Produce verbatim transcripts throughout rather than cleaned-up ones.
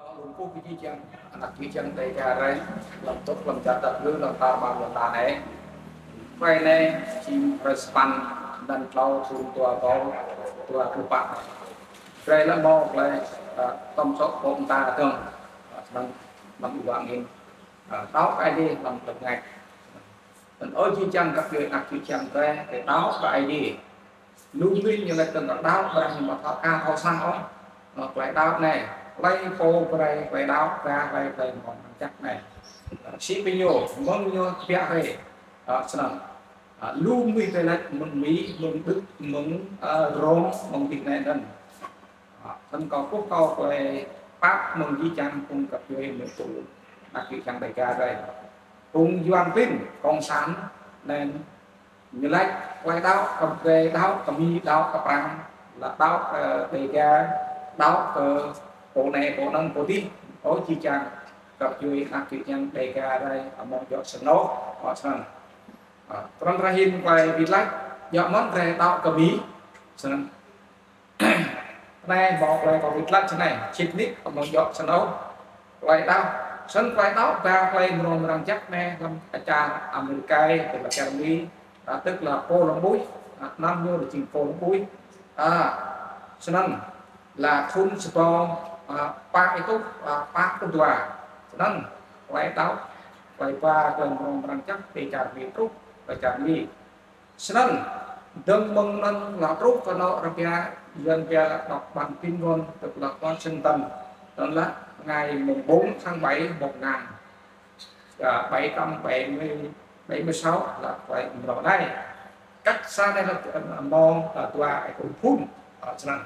Ơ, ƀuh kơ jih jang, anak jih jang Dega drei, hlăm dôk hlăm čar dap kngư, hlăm tar ƀar lăn ala anei. Hruê anei, jing hruê sa păn, mlan tlâo, thŭn dua êbâo dua pluh pă. Drei lŏ mâo klei, ơ, tăm sŏ pô mta dơ̆ng, ơ, snăn, hlăm êwa angĭn, ơ, đăo kơ Aê Diê hlăm tơngač. Anăn ơ jih jang găp djuê anak jih jang drei, drei đăo kơ Aê Diê. Lu mnuih ñu lač dơ̆ng kơ đăo, ƀiădah ñu amâo thâo ka thâo săng ôh. Ơ, klei đăo anei, klei pô brei, klei đăo, ka klei, klei mrâo mrang jăk anei. Ơ, si pô ñu, mơ̆ng ñu kbiă hriê. Ơ, snăn. Ơ, lu mnuih drei lač mơ̆ng Mi, mơ̆ng Đức, mơ̆ng, ơ, Rôm, mơ̆ng dih anei anăn. Ơ, snăn kâo ƀuh kâo klei pap mơ̆ng jih jang phung găp djuê mơ̆ng phung anak jih jang Dega drei. Phung Yuăn klin, cộng sản, anăn ñu lač klei đăo, kơ drei đăo, kơ Mi đăo, kơ Prăng, leh đăo, ơ, Dega, đăo, ơ, pô anei, pô anăn, pô dih, ơ jih jang, găp djuê, anak jih jang Dega drei, amâo djŏ snăn ôh, ơ, snăn. Ơ, tơdah drei hĭn klei wĭt lač, djŏ mơ̆n drei đăo kơ Mi, snăn. Anei mâo klei kâo wĭt lač snei, sĭt nik amâo djŏ snăn ôh. Klei đăo, snăn klei đăo, ba klei mrâo mrang jăk anei hlăm čar Amêrika, tức là čar Mi, ơ, tức là pô lŏ ƀuh, ơ, anăn ñu jing pô lŏ ƀuh. Ơ, snăn, leh thŭn sa êbâo, ơ, pă êtuh, ơ, pă pluh dua. Snăn, klei đăo, klei ba, klei mrâo mrang jăk, ti čar Mi truh, ti čar Mi. Snăn, dơ̆ng mơ̆ng anăn leh truh kơ anôk arăng pia, Yuăn pia là độc bản tuyên ngôn, tức là Washington. Anăn leh ngày mùng bốn tháng bảy một ngàn, à, bảy trăm bảy mươi, bảy mươi sáu là klei mrâo anei. Cách xa anei là, à, mâo, à, dua êtuh thŭn, à, snăn.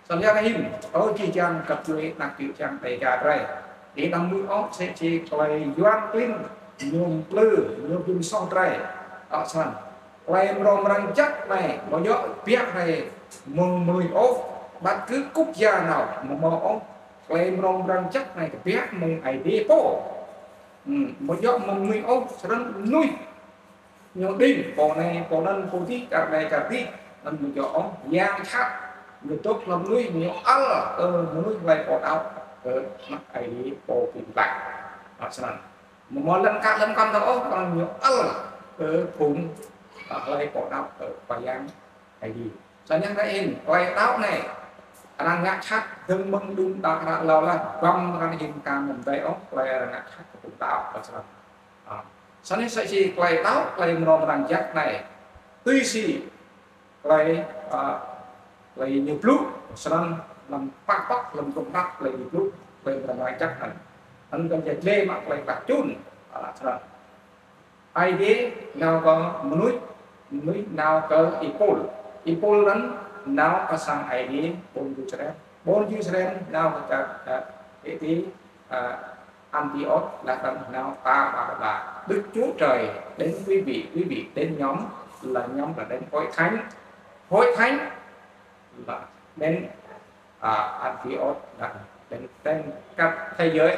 Snăn yơh hĭn, ơ jih jang găp djuê anak jih jang Dega drei. Ih đăm mưn ôh sĭt sĭt klei Yuăn klin ñu mplư, ñu bi msoh drei. Ơ, snăn. Klei mrâo mrang jăk anei, amâo djŏ kbiă hriê mơ̆ng mnuih ôh, bất cứ quốc gia nào amâo mâo ôh. Klei mrâo mrang jăk anei kbiă mơ̆ng Aê Diê pô. Hm, amâo djŏ mơ̆ng mnuih ôh, snăn mnuih ñu đing, pô anei, pô anăn, pô dih, čar anei, čar dih, anăn amâo djŏ ôh, yang jhat, ñu dôk hlăm mnuih, ñu ăl, ơ, mnuih hlei pô đăo, ơ, anak Aê Diê pô bi mtlaih. Ơ, snăn. Amâo mâo lăn ka lăn kăn dôk ôh, knŏng ñu ăl, ơ, phung, ơ, hlei pô đăo, ơ, Khua Yang Aê Diê. Snăn yơh hĭn, klei đăo anei, arăng ngă jhat, dơ̆ng mơ̆ng đưm đă hră êlâo leh, ƀăm arăng hĭn ka mdei ôh, klei arăng ngă jhat kơ phung đăo, ơ, snăn. Ơ, snăn yơh sĭt sĭt klei đăo, klei mrâo mrang jăk anei. Tui si klei, ơ, klei ñu blŭ, snăn hlăm pă pŏk, hlăm dŭm hră klei ñu blŭ, klei mrâo mrang jăk anăn. Anăn kăn jăk lĕ mă klei klah čŭn, ơ, snăn. Aê Diê nao kơ mnuih, mnuih nao kơ êpul. Êpul anăn nao kơ sang Aê Diê, ƀuôn Jêrusalem. Ƀuôn Jêrusalem nao kơ čar, ơ, êdi, ơ, Antiôk, leh anăn nao tar ƀar lăn ala. Đức Chúa Trời đến quý vị, quý vị đến nhóm, là nhóm là đến hội thánh. Hội thánh là đến, à, Antiôk, là đến, đến khắp thế giới.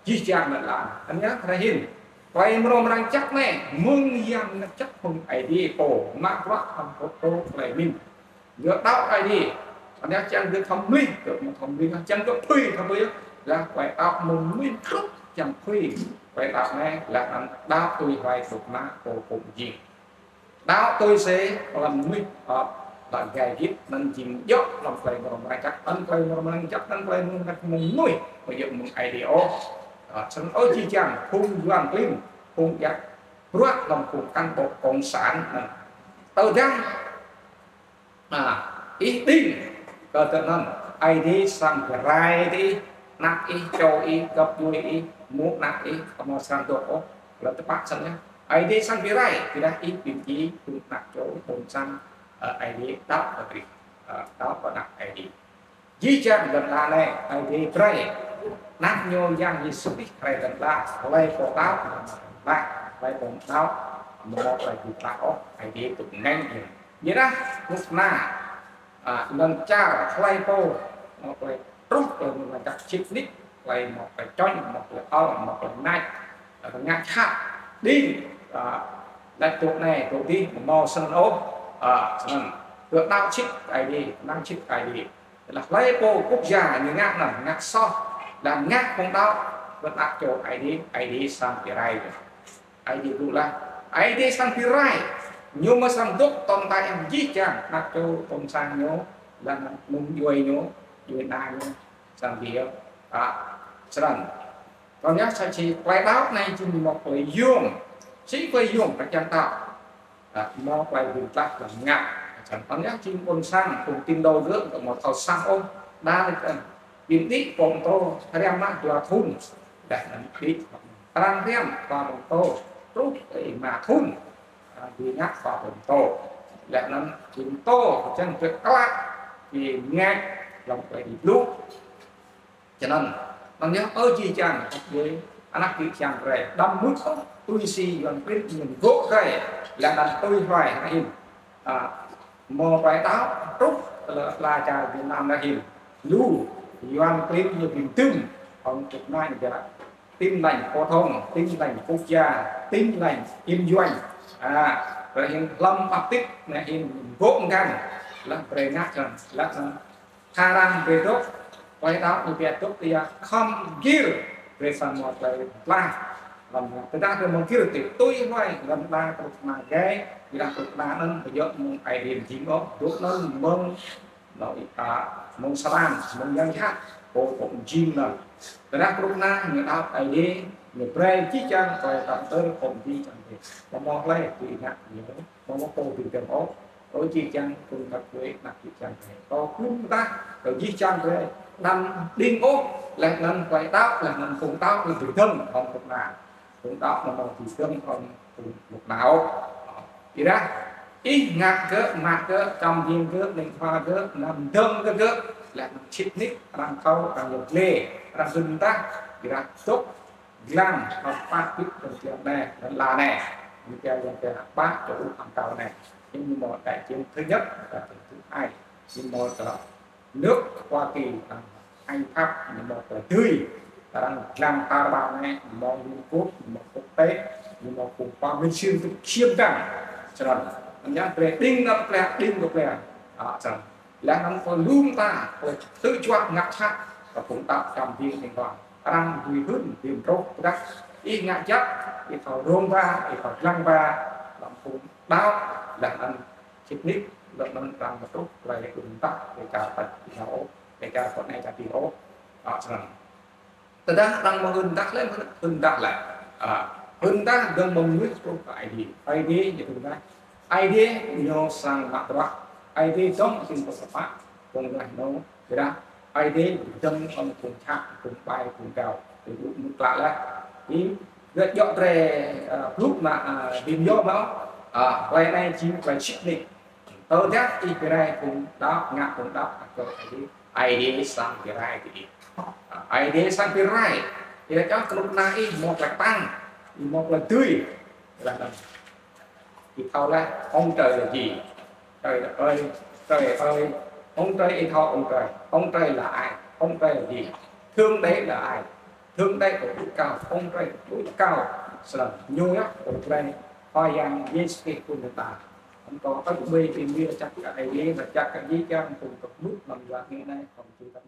Jih jang lăn ala. Anăn yơh, hruê anei hĭn. Klei mrâo mrang jăk anei, mơ̆ng yang mngăt jăk mơ̆ng Aê Diê pô, mă bruă hlăm pô, pô klei mĭn. Gơ̆ đăo Aê Diê. Anăn čiăng gơ̆ thâo mlih, gơ̆ amâo thâo mlih, čiăng gơ̆ phưi, thâo phưi. Leh klei đăo mơ̆ng mnuih truh čiăng phưi. Klei đăo anei, leh anăn đăo tui hlue dôk mă pô phung jing. Đăo tui si hlăm mnuih, ơ, leh gai gĭt anăn jing djŏ hlăm klei mrâo mrang jăk, anăn klei mrâo mrang jăk, anăn klei mrâo mrang jăk mơ̆ng mnuih, amâo djŏ mơ̆ng Aê Diê ôh. Ơ, snăn ơ jih jang, phung Yuăn klin, phung djă bruă hlăm phung cán bộ cộng sản anăn. Tơdah Ơ, ih đing kơ tơ anăn, Aê Diê srăng bi rai diih, anak ih, čô ih, găp djuê ih, mô̆ anak ih, amâo srăng dôk ôh, leh tơpă snăn yơh. Aê Diê srăng bi rai, ƀiădah ih bi mdjiê, phung anak čô, ƀuôn sang, ơ, Aê Diê đăo kơ drei, ơ, đăo kơ anak Aê Diê. Jih jang lăn ala anei, Aê Diê brei, anak ñu Yang Yêsu Krist brei lăn ala, hlei pô đăo, hlei pô đăo, amâo mâo klei bi mtlaih ôh, Aê Diê dôk ngêñ ñu. Ƀiădah knŭk kna, ơ, lăn čar hlei pô mâo klei truh, klei mâo klei čăk čĭt nik, klei mâo klei čŏng, mâo klei ăl, mâo klei nač, ơ, ngă jhat, đing, ơ, lač dôk anei, dôk dih, amâo mâo snăn ôh, ơ, snăn. Gơ̆ đăo čĭt Aê Diê, năng čĭt Aê Diê. Leh hlei pô quốc gia ñu ngă anăn, ngă soh, Leh ngă phung đăo, wăt anak čô Aê Diê, Aê Diê srăng bi rai. Aê Diê blŭ leh, Aê Diê srăng bi rai. Ñu mơh srăng dôk tŏng taih jih jang anak čô ƀuôn sang ñu, leh anăn mơ̆ng djuê ñu, djuê ana ñu, srăng bi, a, srăng. Anăn yơh sa čô klei đăo anei jing mâo klei yuôm. Si klei yuôm kơ čiăng đăo. A, mâo klei bi mtlaih hlăm ngă. Anăn yơh jing ƀuôn sang, phung tín đồ gơ̆, gơ̆ amâo thâo săng ôh. Đa lĕ kơ bi mđĭ pô mtô, hriăm mă dua thŭn. Leh anăn bi arăng hriăm dua pô mtô, truh kơ êma thŭn. Arăng bi ngă dua pô mtô. Leh anăn bi mtô, čiăng bi klă, bi ngă hlăm klei bi blŭ. Snăn, anăn yơh ơ jih jang, ơ, anak čô čiăng drei, đăm mŭt ôh, tui si Yuăn klĭn ñu gô̆ drei, leh anăn tui hluê anăn hĭn. A, mâo klei đăo, truh, ala, ala čar Việt Nam anăn hĭn. Lu, Yuăn klĭn ñu bi mdưm, hŏng Việt Nam ñu Tin Lành phổ thông, Tin Lành quốc gia, Tin Lành kinh doanh. A, drei hĭn hlăm baptis anăn hĭn gô̆ mgang, leh drei ngă čiăng, leh anăn Khả năng drei dôk, klei đăo ñu pia dôk ti ya khăm gĭr, drei srăng mâo klei mtlaih. Lăm tơdah drei mâo gĭr ti tui hluê, lăm đa kruk kna gai, ƀiădah kruk kna anăn, ƀiădah mơ̆ng Aê Diê jing ôh, dôk anăn mơ̆ng, nô, a, mơ̆ng Satan, mơ̆ng yang jhat, pô, pô jing anăn. Tơdah kruk kna, ñu đăo Aê Diê, ñu brei jih jang, klei đăo tơl, pô jing anăn. Mâo mâo klei, ti ngă, ñu, mâo mâo pô bi dơ̆ng ôh, Ơ jih jang phung găp djuê anak jih jang drei. Kâo kưm mdah kơ jih jang drei, đăm đing ôh, leh anăn klei đăo, leh anăn phung đăo, leh bi dơ̆ng hŏng phung đăo. Phung đăo amâo mâo bi dơ̆ng hŏng phung luk đăo. Ƀiădah, ih ngă gơ̆, mă gơ̆, čăm jing gơ̆, nĭng khua gơ̆, anăn dơ̆ng kơ gơ̆, leh anăn sĭt nik, arăng thâo, arăng yăl dliê, arăng hưn mdah, ƀiădah dôk, Dlăng, hŏng pă bĭt, dơ̆ng tian anei, dơ̆ng la anei. Ñu pia, ñu pia, pă čô ung hăng kâo anei. Ñu mâo đại diện thứ nhất, đại diện thứ hai. Ñu mâo tơ nước Hoa Kỳ, arăng Anh Pháp, ñu mâo tơ dưi. Arăng dlăng tar ƀar anei, ñu mâo Liên Quốc, ñu mâo quốc tế, ñu mâo phung khua Minh Sư tŭ čiêm dăng. Snăn, anăn yơh, drei đing ngă klei, đing ngă klei. A, snăn. Leh anăn kơ lu mta, kơ tŭ juă ngă jhat, kơ phung đăo čăm jing nĭng khua. Arăng dưi hưn, dưi mtrôk, tơdah ih ngă jăk, ih thâo rông ba, ih thâo dlăng ba, hlăm phung đăo, leh anăn sĭt nik, leh anăn arăng mtrôk, klei ung tah, klei čar tač, ih thâo ôh, klei čar kơ anei čar dih ôh, a, snăn. Tơdah arăng mâo hưn mdah leh, hưn mdah leh. A, hưn mdah dơ̆ng mơ̆ng mnuih truh kơ Aê Diê. Aê Diê ñu hưn mdah. Aê Diê ñu srăng mă bruă. Aê Diê dơ̆ng jing pô sơmă, phung ngă nô, ƀiădah Aê Diê dơ̆ng hŏng phung jhat, phung ƀai, phung gao. Ih ƀuh mŭt klă leh. Ih, gơ̆ djŏ drei, a, blŭ mă, a, bi mdjiê mă, a, klei anei jing klei sĭt nik. Tơdah ih bi rai phung đăo, ngă phung đăo, akâo Aê Diê, Aê Diê srăng bi rai kơ ih. A, Aê Diê srăng bi rai. Ih lač ôh knŭk kna ih mâo klei ktang, ih mâo klei dưi. Ih lač anăn. Ih thâo leh, ông trời là gì? Trời ơi, trời ơi, ông trời ih thâo ông trời. Ông trời là ai? Ông trời là gì? Thượng đế là ai? Thượng đế có tuổi cao, ông trời có tuổi cao. Snăn, ñu yơh, ông trời, Khua Yang Yêsu Krist phung ta. Anăn kâo ăt ƀuh bi mdjiê čăk kơ Aê Diê, čăk kơ jih jang phung dôk mŭt hlăm êwa anei, kâo či tăp